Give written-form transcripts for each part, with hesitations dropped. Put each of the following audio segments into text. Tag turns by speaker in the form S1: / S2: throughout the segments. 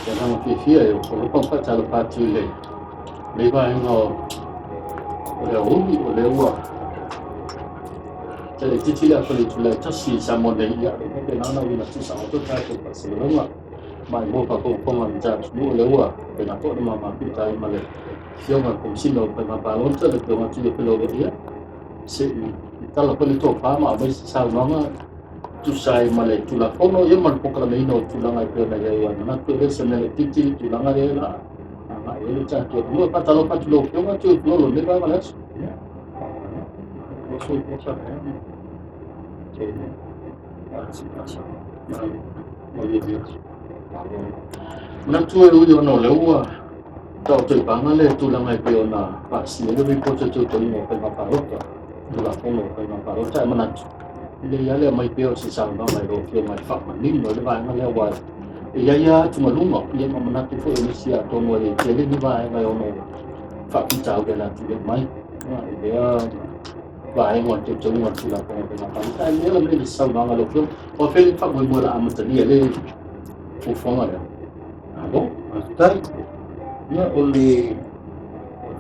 S1: Le agaga fiafia e alofa ma faatalofa atu i lenei vaega o le aoauli, o lea ua talaitiiti le afa i le itula e 1 i Samoa nei, ia e faapena ona uiga tuusao atu le tatou faasalalauga. Maimoa faafogafoga a le atunuu, o lea ua faapena foi ona ma mafuta ai ma le Afioga i le Komesina o Faiga Palota, le Afioga ia Tuia Feleoloia, se i tatala foi le tofa ma aumai se saunoaga tusa ai ma le Tulafono ia ma le polokalameina o tulaga e pei ona i ai. Ua manatu e le o se mea laitiiti le tulaga lea la agai ai le tatou atunuu. E faatalofa atu i lau Afioga Tuiafiolo i lenei vaega o le aso. Manatu e ui ona o lea ua taoto i paga le tulaga e pei ona pasia ai le Lipoti o Teuteuga o Faiga Palota, Tulafono o Faiga Palota, ae manatu e lelei lava le aumai pea o se saunoaga i lau Afioga e faamanino ai le vaega lea, aua e i ai lava atugaluga ma manatu foi o nisi, atonu e le tele ni vaega e ono faafitauli o le a tulai mai i lea vaega o le teuteuga o le Tulafono o Faiga Palota. Ae lelei lava le aumai o se saunoaga a lau Afioga, o afea le faamoemoe o le a amatalia le fuafuaga lea?
S2: Malo, faafetai. Ia, o le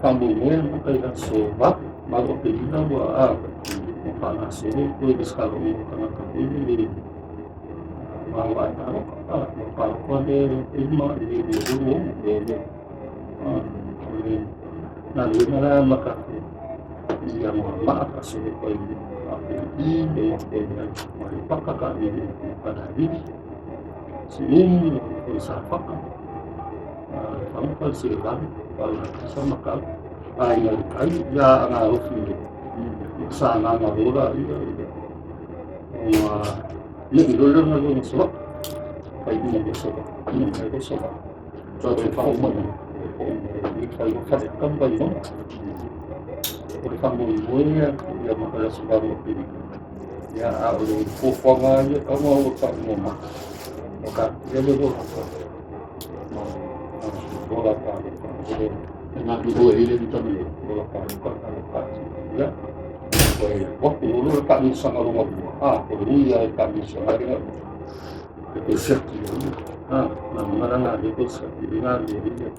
S2: faamoemoe amata i le aso 8 8 Aperila ua faagasolo toe resitala uma o tagata foi nei maoae palota. O le palota lea e uma i le 2026. O le galuega la e amata atu i Anoamaa faasolo atu ai i oo atu ai i Aleipata, taamilo i Falealili, Siumu, o le Safata, Lefaga, Faleaseela, Alatisa, Matautu, Aiga i le Tai, ia Aana Alofi i Sagaga loa laia, ona nei loa lea o le galuega Savaii, fai uma loa Savaii, uma loa Savaii, toe foi mai fai loa Faleata ma Vaimauga. O le faamoemoe ia amata i le aso 8 o Aperila, ia a o le fuafuaga ia tatau ona oo i le faaiuga o Mati, ua taatia le lola lola palota
S1: e galulue ai le Matagaluega.
S2: Lola palota na taatia. Ia, toe alu atu loa le taamilosaga lona lua, o le ui lava i le taamilosaga lea e toe siaki ai, galuega la na lea e toe siaki ai galulue ai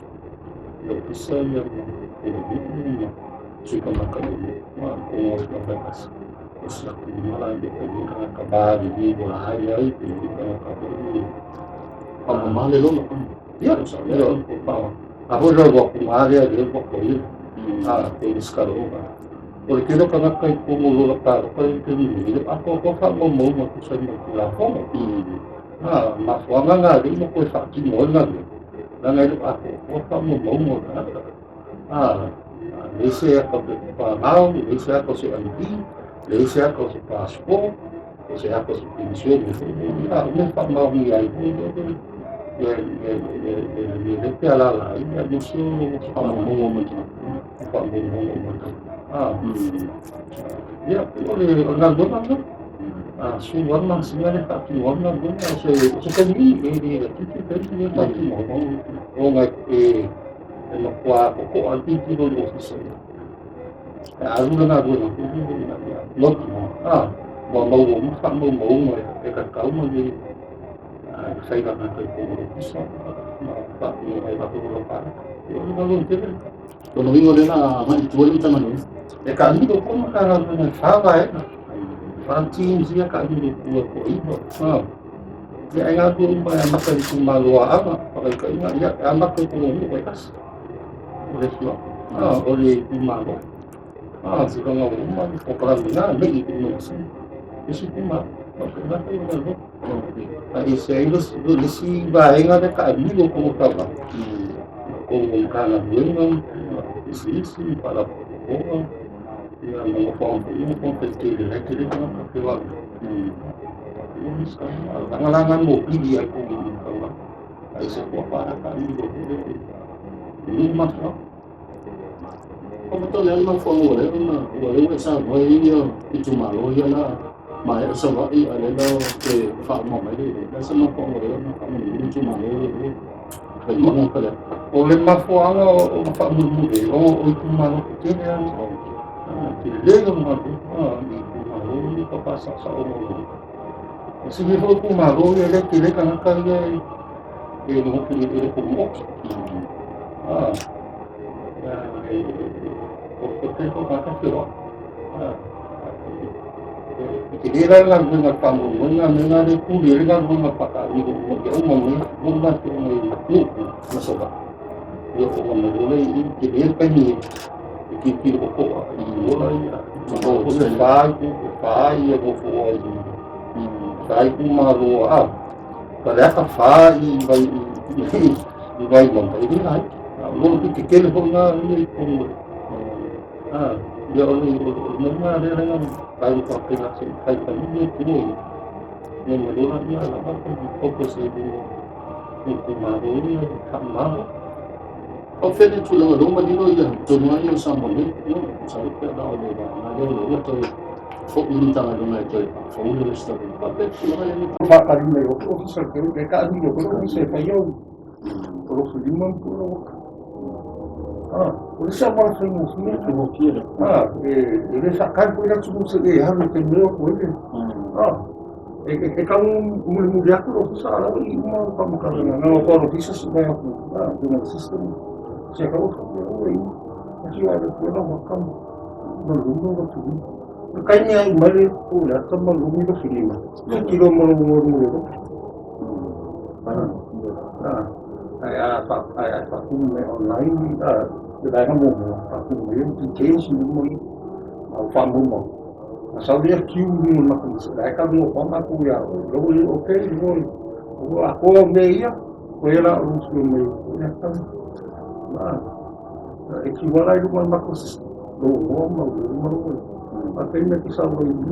S2: le ofisa ma pulenuu ma sui tamaitai o nuu atonu o le faatasi e siaki uma laia pe i ai tagata maliliu ua ae ai, pe i ai tagata foi
S1: Faamama le lola.
S2: Ia, a foi la ua atu lea lea ua atu ai toe resitala loa. O le tele o tagata i totonu o lola palota i le taimi nei, e le o atoatoa faamaumauga e tusa ai ma le Tulafono. Mafuaaga na lea ua toe faatino ai le galuega, leaga e le o atoatoa faamaumauga o tagata. Leai se ata o se pepa e leai se ata o se ID, leai se ata o se passport, o se ata o se penisione foi lea. O mea e faamaonia ai foi lea le pe alaala ai, aemaise o
S1: faamaumauga o tagata.
S2: Faamaumauga o tagata. Ia, o le galuega lena. 18 masina le faatino ai le galuega, o se taimi e le laitiiti le taimi lea e faatino ai, ona e matua totoa le tilotilo i le ofisa. E alu le galuega foi lele ina ia mautinoa ua maua uma faamaumauga e tatau ma le fai tagata i totonu o le ofisa ma faatino ai latou lola palota. O le galuega tele.
S1: O lona uiga o lea o le a agai i tua le Matagaluega.
S2: E taamilo foi Matagaluega e 4 vaega, 4 teams ia taamilo i tua e toa-9. Ia, e galulue uma e amata i le itumalo o Aana, faataitaiga, ia e amata i totonu o nuu taitasi, o le afioaga, o le itumalo. Tulaga ua uma le polokalame na, nei i le masina, isi itumalo, faapena foi le galuega. Ae ese ai le isi vaega lea taamilo i totonu o le taulaga, totonu o Matagaluega, pisinisi, faalapotopotoga, ia ma nofoaga foi ia nofoaga faitele o la e tele tagata feoai. Lagalaga mobili ai totonu o le taulaga, ae ese foi la taamilo foi lea i nuu ma afioaga.
S1: O le a le mafuaaga ua lea ona ua lea ua e saunoa i ai itumalo ia la maea Savaii, a o lea la toe faauma mai le le se mafuaaga ua lea ona faamulimuli itumalo ia Vaimauga ma Faleata?
S2: O le mafuaaga o faamulimuli ai, o itumalo tetele lava, tele lona galuega i itumalo ia faatoa saosao. O sini foi itumalo ia lea e tele tagata ia E noho i le kumu. Ah. O te ko ka ka whiwa. I te rera ngā runga whango, ngā me ngā re kuri, re ngā runga whaka, i o ia uma me, mo ngā te uma i nuku, masoba. Ia o ngā marore i te rera kai ni, i ki ki o koa, i ora ia, o o te whai, o whai ia mo fua i, whai ku maro a, ka rea ka whai i vai i, i vai manga, i rera ai. Mo ki te kele ho ngā ia i kongo. Ah, ia o le o ngā rera ngā kai o ka pena se kai kai ni te mo. Ne mo rora ia la ba ko focus e mo mo ko maro ia ka maro.
S1: O fele tulaga lea ua manino ia tonu ai o Samoa nei, ia masalo pe ana o le vaega lea o lea ua toe foʻi le Matagaluega e toe faafofoga le resitala faapea le tulaga lea.
S2: Whakari mai o officer te e ka ni o ko officer whai au. O lo whima ko lo waka. Ah, o le sa mara whai mo fia.
S1: Te mo fia le.
S2: Ah, e le sa kai ko ira tuku se e haru te mea ko e. Ah, e ka muli muli aku lo officer ala i uma ka makarena. Na o ko officer si mai aku. Ah, te na system. Se ka o o e. Aki wa le ko na waka. Ma lumo wa tu. Kai ni ai mare o le ata ma lumi lo filima. Ki lo mo lo mo lo. Ah, ai a fa ai a fa ku me online a te vaega mo mo fa ku me details ni mo i au fa mo mo. A sa le kiu ni mo ma ku se la ka mo pa ma ku ya lo i okay lo i o a ko me ia ko ia o su me ia ka ma e ki wala i ma ma ku lo mo ma lo ma lo a te me ki sa lo i ni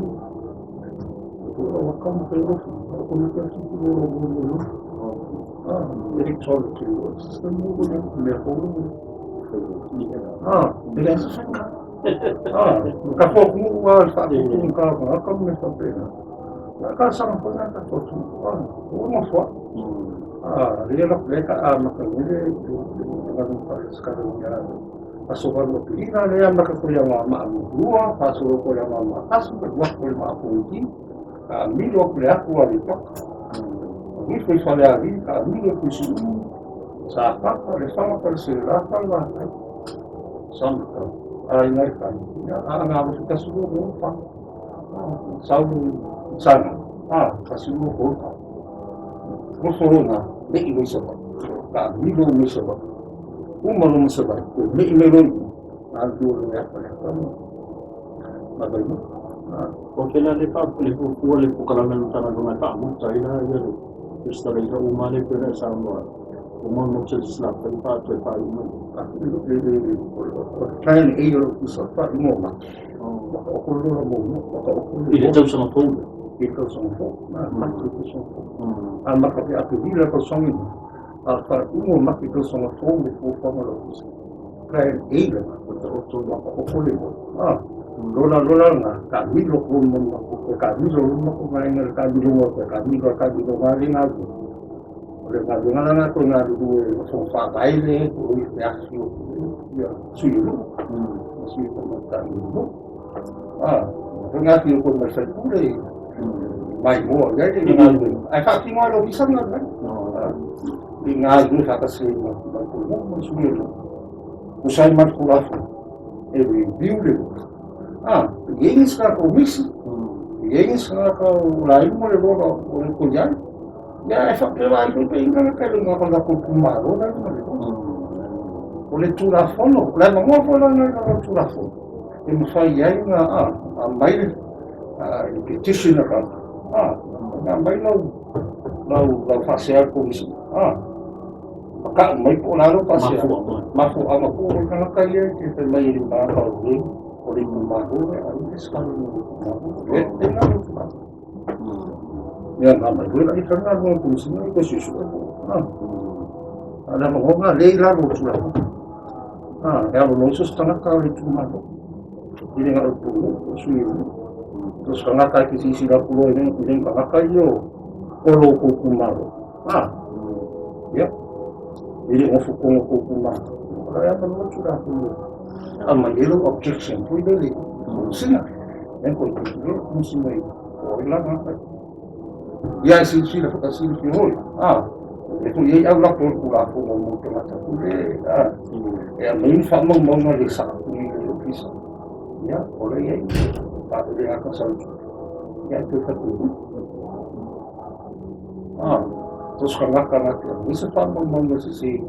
S2: ko o ka mo te lo ko me ka ki lo lo lo lo. Ah, electronic system mo me ko. Ah, ele sa sa. Ah, ka fo ku wa fa ku ka ka ka me fa pe. Na ka sa mo na ka fo tu. Ah, o mo fo. Ah, le la le ka a ma ka le le le ka ka ya. Aso va no pina le a ma ka ko ya ma ma lua, pa so ko ya ma ma aso ko wa ko ma ko ki. A mi lo ku le aku a le pa. Ni foi fa le a vi, a mi lo ku si. Sa pa pa le fa pa se la pa la. Sa ka. A ina ka. A nga lo ka su lo pa. Sa lu sa na. A ka su lo ko pa. Mo so lo na, le i lo sa pa. Ka mi lo mi sa pa. U ma lo sa pa. Ko me i me lo. A lu lo ya pa le pa. Ma ba ni.
S1: O ke la le pa le fu le polokalame le Matagaluega e faamuta ai la ia le resitala ina uma le pena e Samoa o mo mo se sla pa pa toe pa i mai.
S2: O plan A o lo sa pa i mo ma. O ko lo mo mo o ko
S1: I le tausaga fou.
S2: I tausaga fou. Ma ma te tausaga fou. A ma ka a te vila tausaga a fa umo ma te tausaga fou le fou fa lo sa. Plan A le o te o to ma o ko le mo. Ah, lola lola nga ka mi lo ko mo ma ko ka mi lo mo ko ma nga ka mi lo mo ka mi lo ka mi lo ma ri nga o le nga nga nga ko nga lu e so fa vai le o i te asu ia su lu su ko ma ka mi lu. Ah, ko nga fi ko ma sa ku le mai mo ya ke nga lu ai fa ti mo lo bisa nga i nga lu fa ka se ma ma ko mo su lu o sai ma ko la e review le. Ah, yengi ka ko misi. Yengi ka ko la i mo le lo o le ko ya. Ya e fa pe vai ko pe inga ka le nga ko la ko ku ma lo la mo le. O le tu la fono, la ma mo fo la na la tu la fono. E mo fa ia nga a mai a i petition ka. Ah, nga mai lo lo lo fa se ko misi. Ah. Ka mai ko la lo pa se. Ma fu a ma ko ka ka ia te te mai ri ma ka o o le ma ko a i ska lo ma ko e te na lo ma. Ya na ma ko la i ka na lo ko si ko si su. Ah. A na mo nga le la lo tu la. Ah, e alo lo so stana ka le tu ma ko. I le nga o tu su i. To ska nga ka ki si si la ku lo i le ka ka yo o lo ko ku ma lo. Ah. Ya. I le o fu ko ko ku ma. La ya ma lo tu la ku. A ma yellow objection pui le le. Sina. En ko ku lo ku si mai. O i la nga. Ya si si la fa si si hoi. Ah. E foi ai au lako o le Tulafono mo tagata foi lea e aumai ni faamaumauga le sao i le ofisa. Ia, o lea e i ai, e le gata sau ia e toe faatino. So o se tagata na te aumai se faamaumauga sese e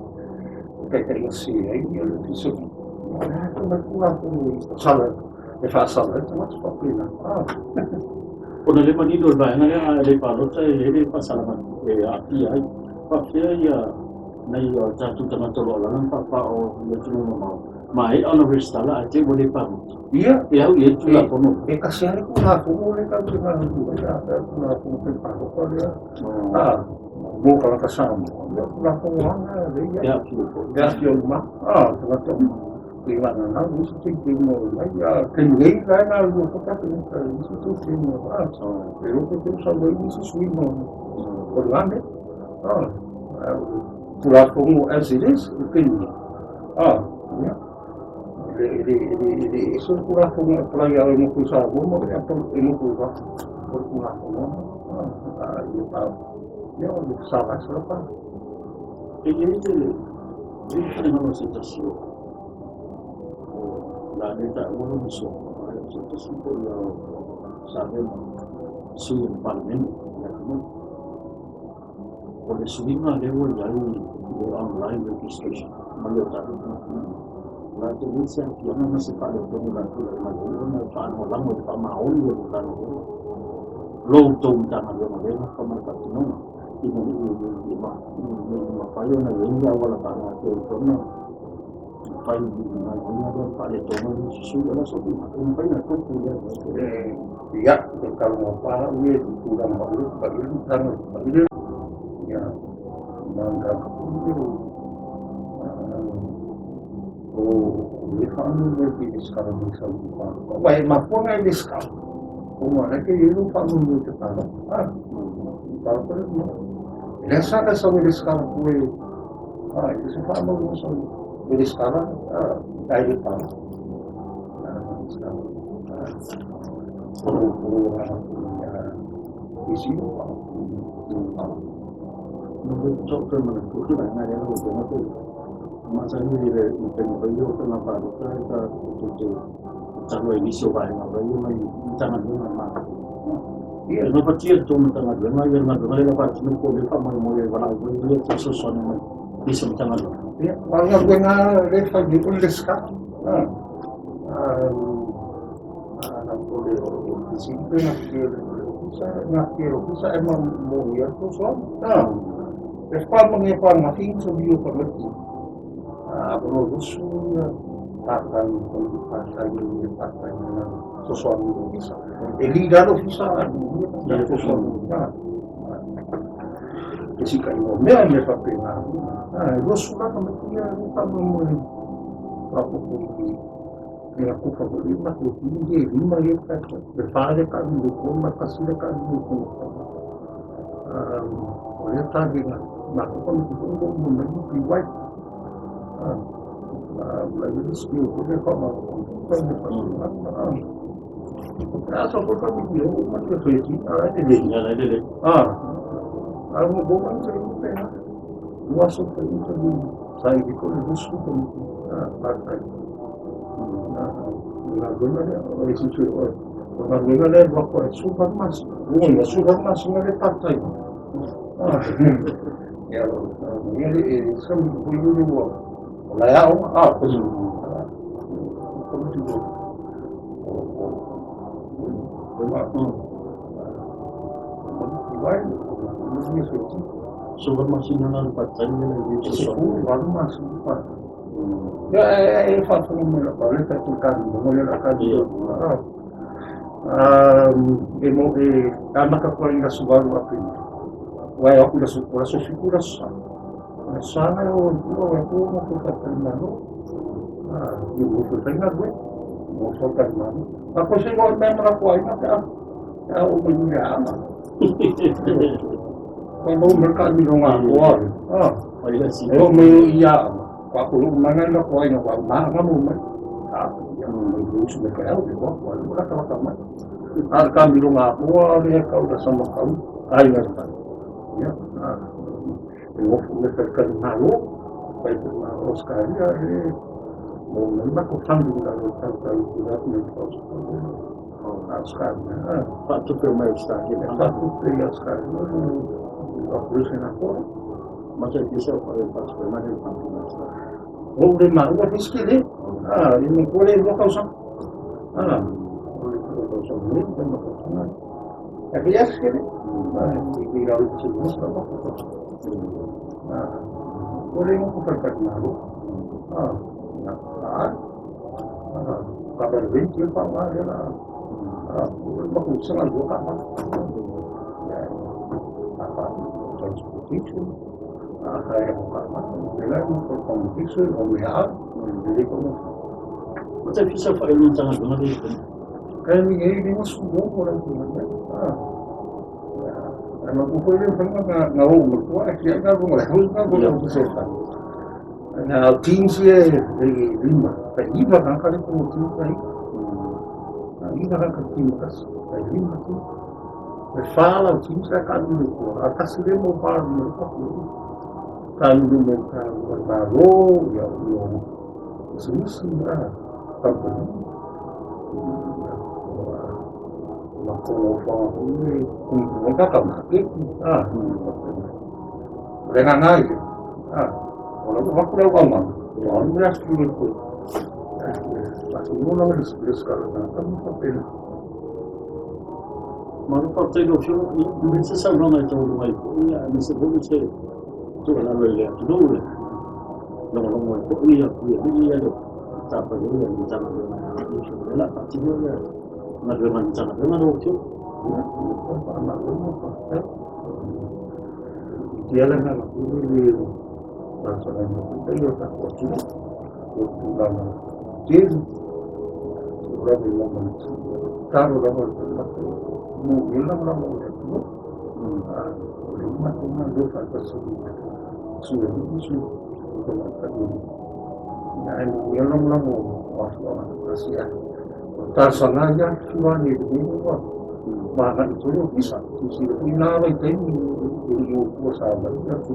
S2: taitaiga sese ai le ofisa, ia o lea e aumai le Tulafono e sala e faasala ai le tagata faapena.
S1: Ona le manino le vaega lea, a e le palota e i ai le faasalaga e aafia ai. Faapefea ia nai o tatou tagata o lo o alaala ma paopao i atunuu mamao, maea ona resitala ae te i ua le palota?
S2: Ia.
S1: E au i ai le Tulafono.
S2: E tasi lava le Tulafono lea tatou te galulue ai, a faapea o le Tulafono Fai Palota lea, mo tagata Samoa, ia o le Tulafono lava lena lea e i ai.
S1: E aafia foi.
S2: E aafia uma lava, tagata uma. Seiavagana ua isi teuteuga o i ai, a o le taimi nei la e galulue foi le Kapeneta i isi teuteuga, e iloa pe te i ua sau ai nisi suiga o lena mea. A o le Tulafono as it is i le taimi nei, ia, e le ese le Tulafono e apply ia oe e nofo i Samoa ma oe e nofo i fafo. O le Tulafono lava lena. A ia ia o le sala e sala pa.
S1: E i ai le finagalo o se tasi o o le a le taua lona suafa, ae o se tasi foi o sa avea ma sui o le Palemene o le atunuu. O le suiga lea ua i ai i le online registration ma le o tatou tagata, o le a tele se aafiaga ma se faaletonu o le a tulai mai ai ona e faalagolago i le faamaoni o le Matagaluega, lo outou Matagaluega lea e nafa ma le faatinoga, ina ne i mafai ona i ai ni auala faagasolo ona fai i le gaoioiga lea ma faaletonu ai nisi sui. O le a sou finagalo, e mafai ona tupu lea mea?
S2: Ia, e taugata au ia i le tulaga o le paia ia, ma mataupu foi o le faamoemoe pei e lesitala mai sau i le palota. Aua e mafua ona e lesitala, ona o la e te i ai lou faamoemoe i te palota. Palota le uma. E le sa ka sau e lesitala atu e, e se faamaumauga sau e lesitala ae le palota. O lo isi
S1: Toe manatu le vaega lea lau Afioga pe masani i le taimi foi lea o faiga palota e tatou te tatalo ai i nisi o vaega foi ia mai Matagaluega a le Malo. E gafatia e le tou Matagaluega ia le galuega lea o le a faatino po o lea e faamoemoe e valaau foi ia fesoasoani mai nisi o Matagaluega.
S2: Ia, o le galuega lea e fai nei o le lesitala. O le fesili pe gafatia e le ofisa, gafatia e le ofisa ae moomia le fesoasoani. E faamanuia ananafi interview o tamaiti avanoa lusu ia part-time, tamaiti part-time e part-time na fesoasoani i le ofisa. E lead lava le ofisa ae moomia le fesoasoani. E sika i mea me faapena. E 20 la tamaiti ia e faamoemoe faaopoopo i le kufa foi ma te pili e 5 ia e 4 le taamilo i tua ma e 1 le taamilo i totonu. O lea target na matou tamaiti foi ua uma mai UPY. Ua i ai le skill foi lea faaaoga computer ma faapena. A sau foi tamaiti e oo uma le 13 a e lelei.
S1: Ia, e lelei.
S2: A ua maua interview pena. Ua aso fai interview sa i foi le 20 tamaiti part-time. O le galuega lea, o le silasila oe. O le galuega lea e alu atu ai 18 masina. Lona uiga, 18 masina le part-time. Ia, ia e sau foi le ua o la e aoga, tamaiti o o o
S1: 18 masina na le part-time le
S2: E 18 masina part-time. Ia, e faafofoga mai lau le tatou taamilo lea o le a taamilo. E mo e amata atu ai i le aso 8 Aperila. Aua e o atu i le aso, o le aso 7 le aso Sa. O le aso Sa na e o i tua o atu nofo i faletalimalo. E nofo e fai galuega. Nofo faletalimalo. A toe feiloai mai ma latou aiga pe a oo mai i le aga. Ua maua mai le taamiloga atoa lea. E oo mai i Aana, faapea lou mana i latou aiga ua maga mo mai. Ia mai usu mai kai au, e ua ua latalata mai. A o le taamiloga atoa lea tau i le Samatau, aiga i le tai. Ia, E nofo me faletalimalo, faletalimalo Ausetalia e maua mai le matou funding i lalo o le Tautai Development Ausetalia.
S1: Faatupe mai Ausetalia.
S2: E faatupe i Ausetalia le operation atoa.
S1: Matai fia se e faatupe mai le funding Ausetalia?
S2: Ua ou le maua foi se tele. E matua le 2 tausaga. O le tausaga nei, ma tausaga. E fai se tele. I lalo i se lima ma tausaga. O le nofo faletalimalo. Ia, taavale venti e faaaoga lea la. O le matou saga lua taavale. Ia, transportation. Afai o taavale, o le la mo accommodation, o meaai, lelei taugofie.
S1: Matai fia se aofai o le Matagaluega lea i ai?
S2: Taimi nei 56 lau tulaga. Ae matou foi le mafai na o uma tua e fia galuega le foi galuega o se fai. Na o teams ia e lima, tai 9 tagata le ko team tai. Na 9 tagata team kasi, tai 5 team. E fa la team sa ka ni ko. A kasi le mo pa mo pa ko. Ka ni mo ka ma ro ya yo. Si a company. Ma ko fa ni ku ka ka ma ke. Le nga ngai. O la ko le wa ma. O le la su le ko. La su no la le le ska la ka mo pa pe.
S1: Malo faafetai lau Afioga i se saunoaga e taulu mai foi, aemaise foi se tuualalo i le atunuu le logologo ai foi ia puialii ia le matafaioi a le Matagaluega e agai i o le a faatino le galuega a le Matagaluega lau Afioga.
S2: Ia, pa ma lo pa. Ia la na ku le la sa na ku te yo ta ko tu. O tu la na. Ti o la de la ma. Taro la ma la mo ni la la mo le tu. O le ma ko ma do fa pa su. Su le su ko ma ta ni. Ya ai mo la la mo o fu ma ta si ya. Ta sa na ya su ni ni wa. Ma na i tolu pisa. Tu si le na vai te ni i o tua sa ma ya tu.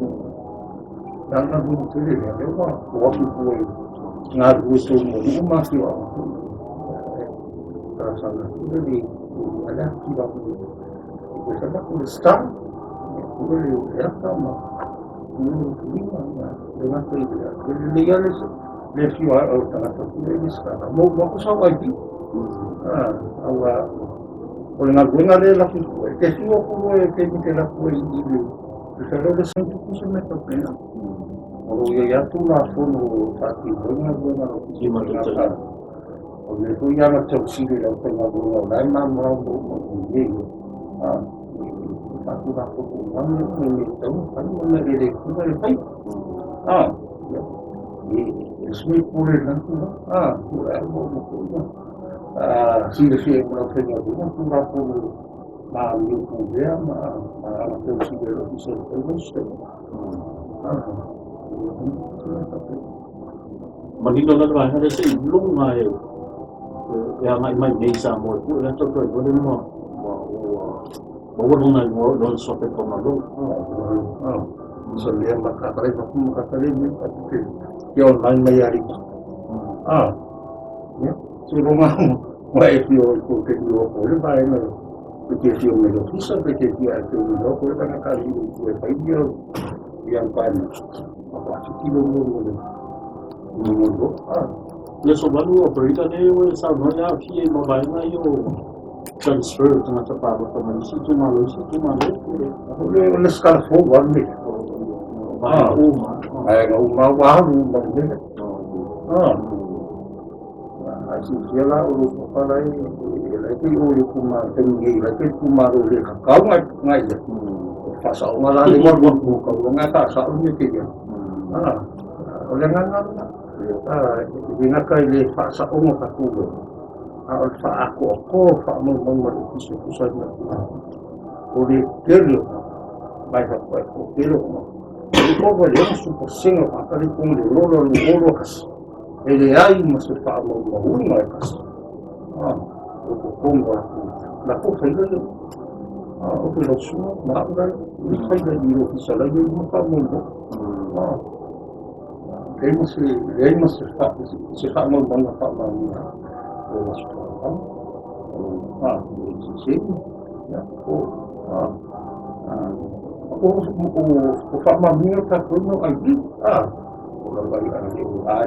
S2: Na na bu te le le wa o afu ku e ngā rua tō mo ni ma ki wa. Ta sa na ku le ni ala ki wa ku. Ko sa na ku le sta. Ku le le ka ma. Ku le ku ni ma le na te le le ya le le fi wa o ta na ku le ni sta. Mo mo ku sa wa ki. Aua o le galuega lea lafi e te fiu aku e te te lafu e i le te le se tu se me to pena. O lo ia atu la fono faatinoina galuega o
S1: I ma te tai.
S2: O le foi ana tausili lau faigaluega o lae mamao mo mo i e faatulafono ame me me tau fai ma le le kuga le fai. E sui pule na tula. Ku e mo mo ko ia. Silafia mo lau faigaluega tulafono ma mi pulea ma ma ana tausili le ofisa o le faiga.
S1: Manino la le vaega lea se i luga e e agai mai nei Samoa e pue le ata toe le ma ma ua maua lona igoa lona suafa e Faugalo.
S2: Sa lea ma ka tare ma ku ka tare me ka te ke online mai ari. Ya, so ronga mo e fi o ko te o ko le ba e no te fi o me lo fisa te te fi a te o ko le ka ka ri o e pai ia ia pa ni. Pa ti ki lo mo mo mo mo mo.
S1: Le so valu operator nei o e saunoa ia aafia i ma vaega ia o transfer o tagata palota mai isi itumalo isi itumalo.
S2: O le o le skala fo wa me.
S1: Vaega uma.
S2: Ai ga uma wa lu ma le. Ai si fia la o lo pa la e la te o le kuma te ni la te kuma ro le ka kau ngai ngai le. Fa sa o la le wa wa ko ka nga ka sa o ni te ya. O le nga nga i nga kai le fa sa o ka ku. A o fa a ko ko fa mo mo mo ku su ku sa na. O le tele mai fa ko tele ko. O ko le su ko singa pa ka le ko le lo lo lo lo kas. E le ai ma se fa mo mo u mai kas. O ko ko mo la ko fa le. O te lau susuga ma au la e fai mai i le ofisa la e i ai uma faamaumauga. Leai ma se, leai ma se se faamaumauga faamaonia o Aso Faraile, o le eseesega, ia, o, o, o faamaoniga tatou mau ID, o lau a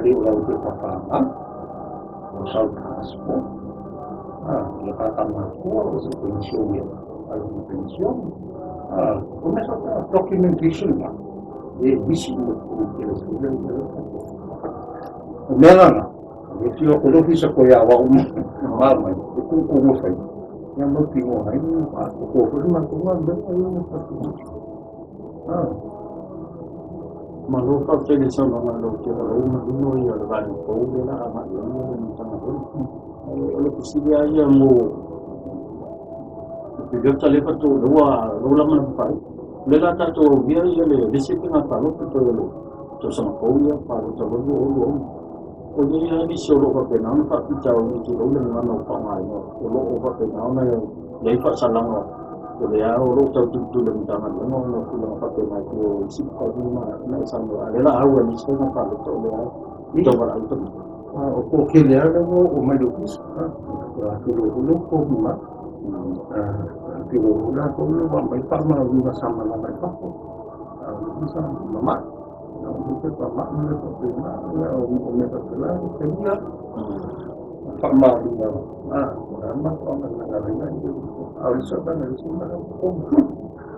S2: le o lau pepa fanau, o sau passport, ia tagata matutua o se penisione a le penisione. O mea faapena, documentation na, e misi uma i totonu tele o le O mea lana, e fia o le ofisa koe a wau ma mai, e kūkū mo whai. Ia mau tinoa ai, a ko ko le matou ngā mea ai o tatou.
S1: Malo faafetai i le saunoaga a lau Afioga, o la ua manino ia le vaega fou lea o le a agai i ai le Matagaluega. Ae o le fesili lava ia mo le piliota lea faatoa lea ua lama ona faaiu. O lea o le a tatou aulia ia le isi faiga palota toe o le tausaga fou ia palota loa 2026. O i ai lava nisi o lo o faapena ona faafitauli tulou le gagana o faaaogaina o lo o faapena ona i ai faasalaga o lea o lo o tau tulituli e le Matagaluega ona o tulaga faapena e pei o isi taimi na e saunoa ai, a o lea o le a au ai i le isi faiga palota o lea e tau valaau tagata.
S2: O toatele lava lea ua oo mai i le ofisa, a tulou foi lou povi mai. Tulou foi latou ia ua aumai faamaoniga sa malaga i fafo, a o le sa mamai. O pepa mai ma mea faapena, o mea faapena e talia. Faamaoniga, o le a le mafuaaga na ala ai a o le isi vaega e ese ma le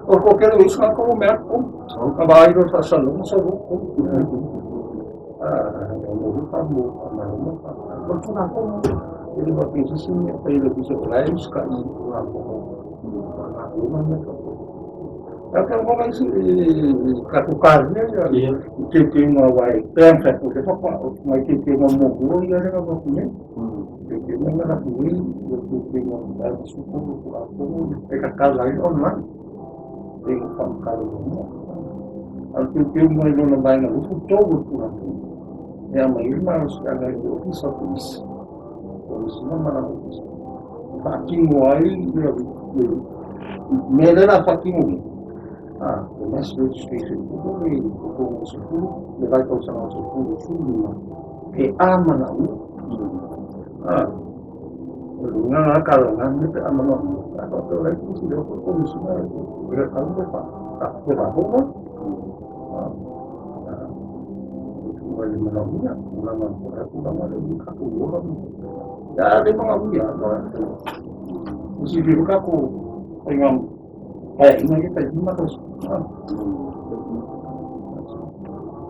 S2: O le toatele o isi tagata ua omai lava totonu. A vaai loa i le faasalalauga sau loa totonu. O le Tulafono, e le faapea se isi mea e fai e le Ofisa o la e usitai i le Tulafono o galuega ma mea faapena. Ae ou te lagona isi tatou talia ia teuteuga aua e pei ona fai atu o lea faatoa nai teuteuga muamua ia lea na avatu nei. Teuteuga na avatu nei, o teuteuga o le Vaega 13 o le Tulafono e tatala ai online pei ona faamatala muamua. A o le teuteuga i lona vaega 23 o le Tulafono e aumai ai le malosiaga i le Ofisa o Komisi, Komesina ma lana Ofisa e faatino ai le mea lea o le a faatino nei, le mass registration foi lele i totonu o le 10, le vaitausaga o le 10 15 pe a manaomia. O le uiga lena tala mea pe a manaomia, a faapea o la e silasila foi le Komesina e tatau ona faatulafono. O le manaomia, tulaga o le tulaga lea i tatou ola ia le manaomia. Silafia foi tatou faiga paeaiga ia tai 5 tausaga.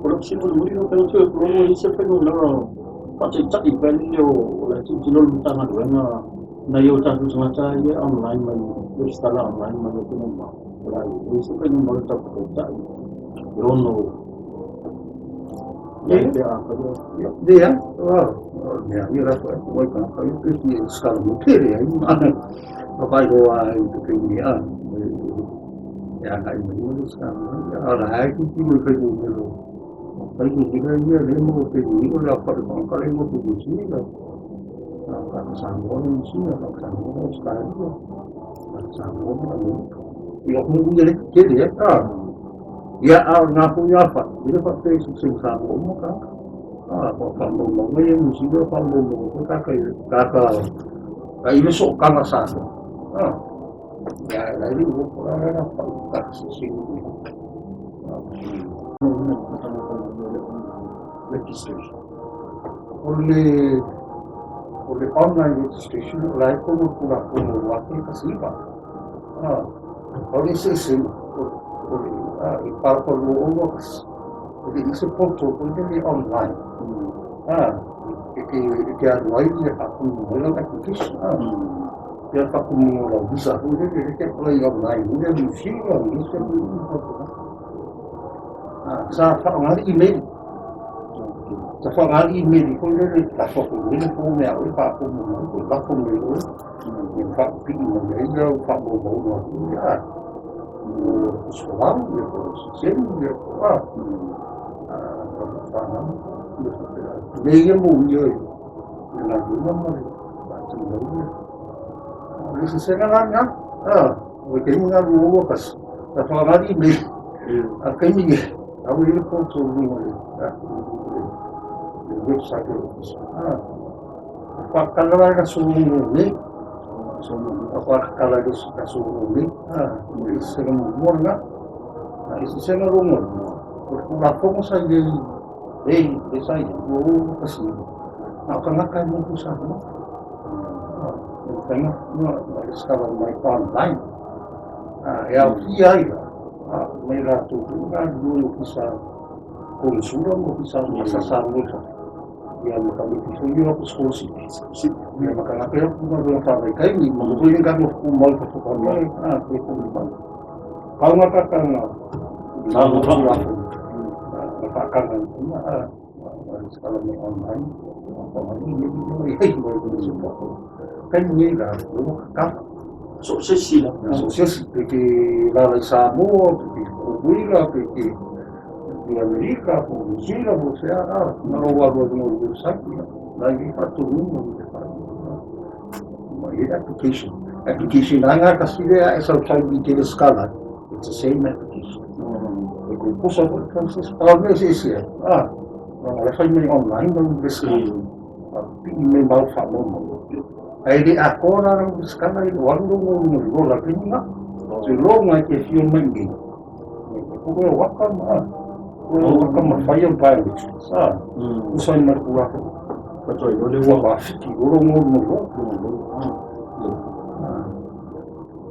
S1: O lau fesili mulimuli lau Afioga, toe pologo i se fuainumera faataitai foi lele o le tilotilo o le Matagaluega nai o tatou tagata ia online mai resitala online mai atunuu mamao. O le a i ai se fuainumera tau faataitai e ono i ai pe afai o
S2: Leai, o mea ia la foi ua tagata ia pe fia resitala mo tele ai ma faailoa ai i te taimi a e agai mai ma resitala mai. A o la e tilotilo i fuainumera fuainumera ia lea maua pea i o le aofai o tagata la e nofo i Niu Sila, tagata Samoa Niu Sila, tagata Samoa Ausetalia, tagata Samoa ma Amerika. I atunuu ia lea e tetele ai. Ia, a o lena foi aofai, e le faapea i sitiseni Samoa uma tagata. O faamaumauga ia Niu Sila, o faamaumauga foi tagata tagata i le sootaga Samoa. Ia, la e le i o la la tagata sitiseni.
S1: Registration.
S2: O le online registration o la e tonu le Tulafono 2019. O le eseesega o le i palota 2021, e le i se portal foi lele online e te alu ai e faatumu mai lau application. Pei o le faatumuga o lau visa foi lele, e te apply online foi lea New Zealand, isi atunuu uma faapena. Sa faaaoga le email. Sa faaaoga le email foi lele, lafo atu i le form ia oe faatumu mai, toe lafo mai e oe, ia faapipii mai ai lau faamaumauga foi lea, mo tusi folau, ia po o sitiseni, ia po o a, fanau, mea faapena. Mea ia molia i le galuega ma le faatinoina. O le eseesega la lena. O le taimi lena 2021, na faaaoga email, a o le taimi lenei, la ua i ai le portal i luga o le website o le Ofisa. Faatala la le aso 6 nei, faatala i le aso 6 nei, o le eseesega muamua lena. A o le eseesega lona lua, o le Tulafono sa i ai nei, lea sa i ai 2021, na o tagata e nofo i Samoa. E mafai ona resitala mai online. E aofia ai la ma i latou foi na galulue i Ofisa Konesula ma Ofisa sa Samoa i fafo, ia ma tamaiti foi ia o atu sikolasipi, ia ma tagata ia o atu galuega faavaitaimi, ma foi ni galuega tumau i fafo faapea, pe foi mai. Pau na tataga i lalo o Tulafono na faataga ai, resitala mai online, taimi nei la, ua tatala.
S1: So o se isi lava.
S2: So o se isi, pe te alaala i Samoa, pe te Kukuila, pe te i Amerika, po o New Zealand, po o fea, na lou alu ai i luga o le website, ia, la e i ai faatonuga mo le fai. Ma i ai application. Application lava lena tasi lea e sau sau i te resitala ai, it's the same application. E tutusa foi le process. Pau le mea e eseese ai, leaga o la e fai mai online lau resitala. Pii mai mau faamaumauga. Ae le atoa la lau resitala i lou alu lea i luga i le taimi lena. Seiloga e te afio mai i inei, e pule o ata ma pule o ata ma fai au biometrics. Tusa ai ma le Tulafono.
S1: Faatoa iloa lea
S2: ua faafiti loa lou igoa.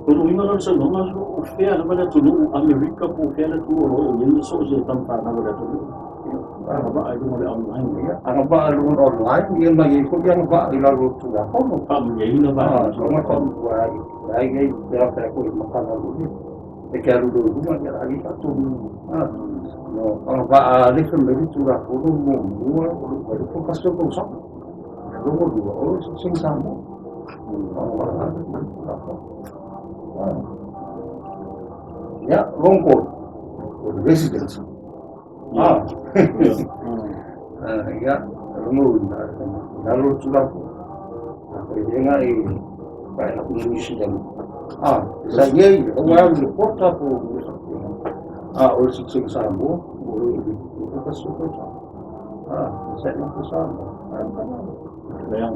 S1: O lona uiga la o le saunoaga, o fea lava le atunuu, Amerika po o fea le atunuu o lo o i ai so o se tamafanau a le atunuu, agavaa i luga o le online.
S2: Ia, agavaa i luga o le online, ia ma i ai foi agavaa i lalo o le Tulafono.
S1: Faamalieina vaega o le Tulafono.
S2: Leai, leai, pe a fai atu e matala loa e te alu loa i luga, ia o le a le faatonuina. No, agavaa le fai mai le Tulafono muamua o le fuaiupu 1 o le tausaga. Lona lua, o le sitiseni Samoa. Agavaa le fai mai le Tulafono. Ia, lona tolu, o le residency. Ia, lona uiga, i lalo o le Tulafono, afai lea na e vae atu i Niu Sila, sa i ai, aua alu i le quota po o mea faapena. A o le sitiseni Samoa, o le 21 o tausaga. Sa i nofo i Samoa.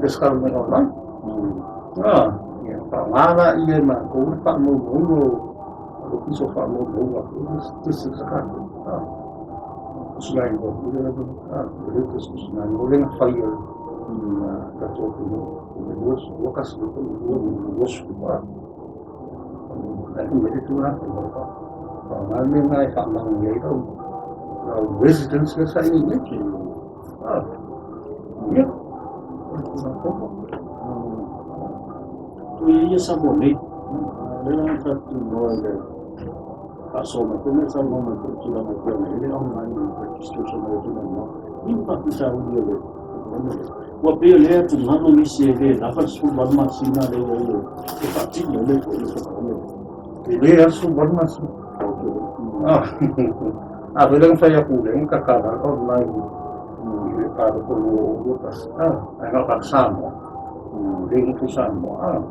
S2: Resitala mai online. Ia, faaaoga laia e matou le faamaumauga o le Ofisa o Faamaumauga foi le statistics a tatou. Tusi igoa foi lea, le latest tusi igoa lea na fai e le tatou atunuu i le 2021 2020. Ae fai mai le Tulafono, faaaoga le mea lena e faamaonia ai lau residence lea sa i ai nei. Ia, o le Tulafono.
S1: Tu ia Samoa nei, lea na tatou i le faasoa mai foi ma le saunoa mai foi i tulaga e pei ona i ai le online registration o le atunuu i faafitauli o le ua pei o lea atugalu nisi e le lava le 18 masina lea ua i e faatino le foi le polokalame.
S2: E le aso 18 masina. A foi lea na fai atu lea na tatala online i le palota 2021. Ae na o tagata Samoa. Le nofo i Samoa.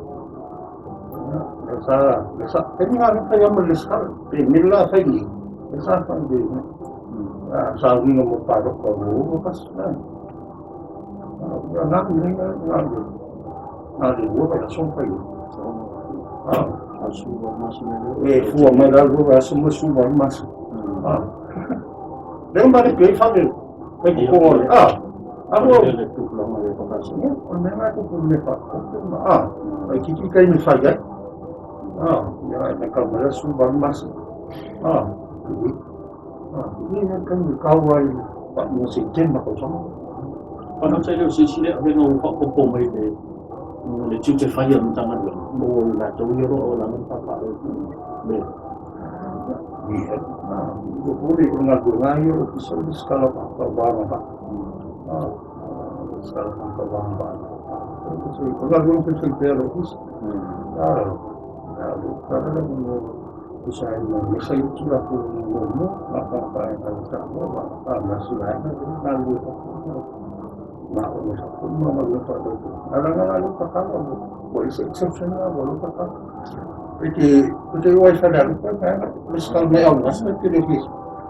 S2: Lea sa, lea sa, taimi lena na fai lava ma le resitala. Pe mea la fai nei, lea sa fai le sauniga mo palota 2021. Ia, na le na le na le lua vaiaso na fai ai. E fua mai la lua vaiaso ma 18 masina. Lea na male pea i fale, fai totonu o le,
S1: Alo, le tupulaga le pakasi.
S2: Ia, o le mea lena e tupu i le mea faakope ma, laitiiti le taimi e fai ai. Ia, e matau mai la 18 masina. Ia, ia, taimi e kau ai faamuga Setema tausaga.
S1: Fanata lea o se isi lea avega ua faaopoopo mai le le tiute fai a le Matagaluega mo i latou ia o lo o lalo papaaao le
S2: Ia, ua le o le galuega ia o le Ofisa o le Resitala o Tagata ua agavaa. Resitala o Tagata ua agavaa. O le galuega faifai pea a le Ofisa. Le tusa ai ma le fai o Tulafono muamua, na o tagata e Samoa, a ma si vaega lea galulue fafo ma o le fafo ma galuega faavaitaimi. Ae leaga la lea ua tatala, ua ese exemption na, ua leva tatala. E te e te o ai whare alu pa na resitala mai au nasa te le hi.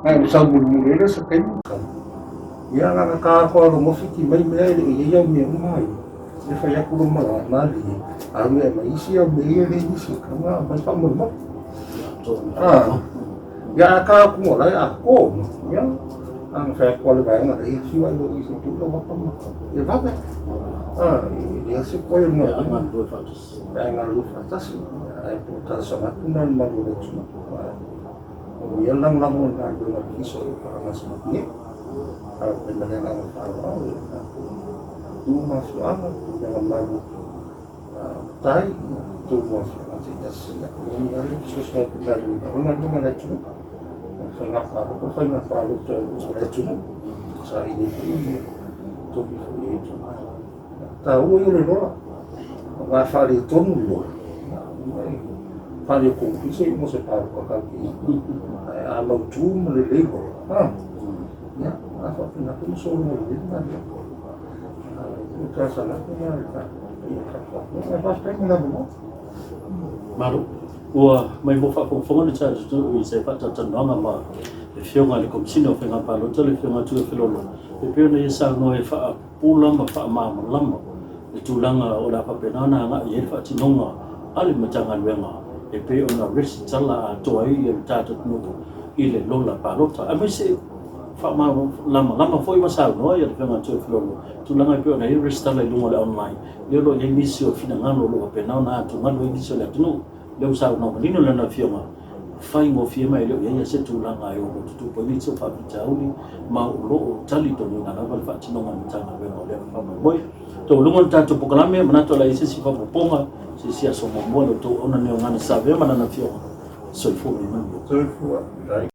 S2: Nai o sau mulimuli ai le se taimi. Ia na na ka ko alo mo fiti mai mea e le i ia mea uma ai. E fai aku lo mala mali. A me mai isi au me ia le isi ka nga mai fa mo mo. Ah. Ia ka ku mo lai a ko. Ia. Ang fai ko le vai nga ia si wa lo isi tu lo wa pa ma. E va be. Ah, ia se ko mo.
S1: Ia galulue faatasi.
S2: Ia galulue faatasi. Ai po talosaga atu na le malu o le atunuu. O ia lagolago i le galuega a le Ofisa o lo o faagasolo nei. Faafetai ma le agaga faaaloalo i le tatou nuu ma afioaga, tulaga malu tai, tolu afioaga taitasi. Ia, ua i ai le fesoasoani atu i galuega, o le galuega a le atunuu. O le faiga palota, o faiga palota a le atunuu. Saili ai foi tofi foi e itumalo. Taua ia o le lola, aua a faaletonu le lola, faaletonu foi se iuga o se palota tatou te i ai. Ae a mautu ma lelei lola, a, ia, a faapena foi ona sologa lelei le galuega. O le talosaga atu lena i le tatou ae faafetai mo le avanoa.
S1: Malo. Ua mai mo faafogafoga le tatou i se faatalatalanoaga ma le Afioga i le Komesina o Faiga Palota, le Afioga Tuiafelolo, e pei ona ia saunoa e faapupula ma faamalamalama le tulaga o le a faapena ona agai i ai le faatinoga a le Matagaluega e pei ona resitala atoa ai le tatou atunuu i le lola palota. Aemaise faamalamalama foi ma saunoa le Afioga Tuiafelolo i tulaga e pei ona i ai le resitala i luga o le online, lea o lo o i ai nisi o finagalo o lo o faapena ona atugalu ai nisi o le atunuu. Lea ua saunoa manino lana Afioga, faigofie ma e le o i ai se tulaga e ono tutupu ai nisi o faafitauli ma o lo o talitonuina lava le faatinoga a le Matagaluega o lea faamoemoe. Taualuga le tatou polokalame, manatu o le a i ai se isi faaopoopoga se isi aso muamua le tou auna nei o Gana Savea ma lana Afioga. Soifua ma ia manuia.
S2: Soifua.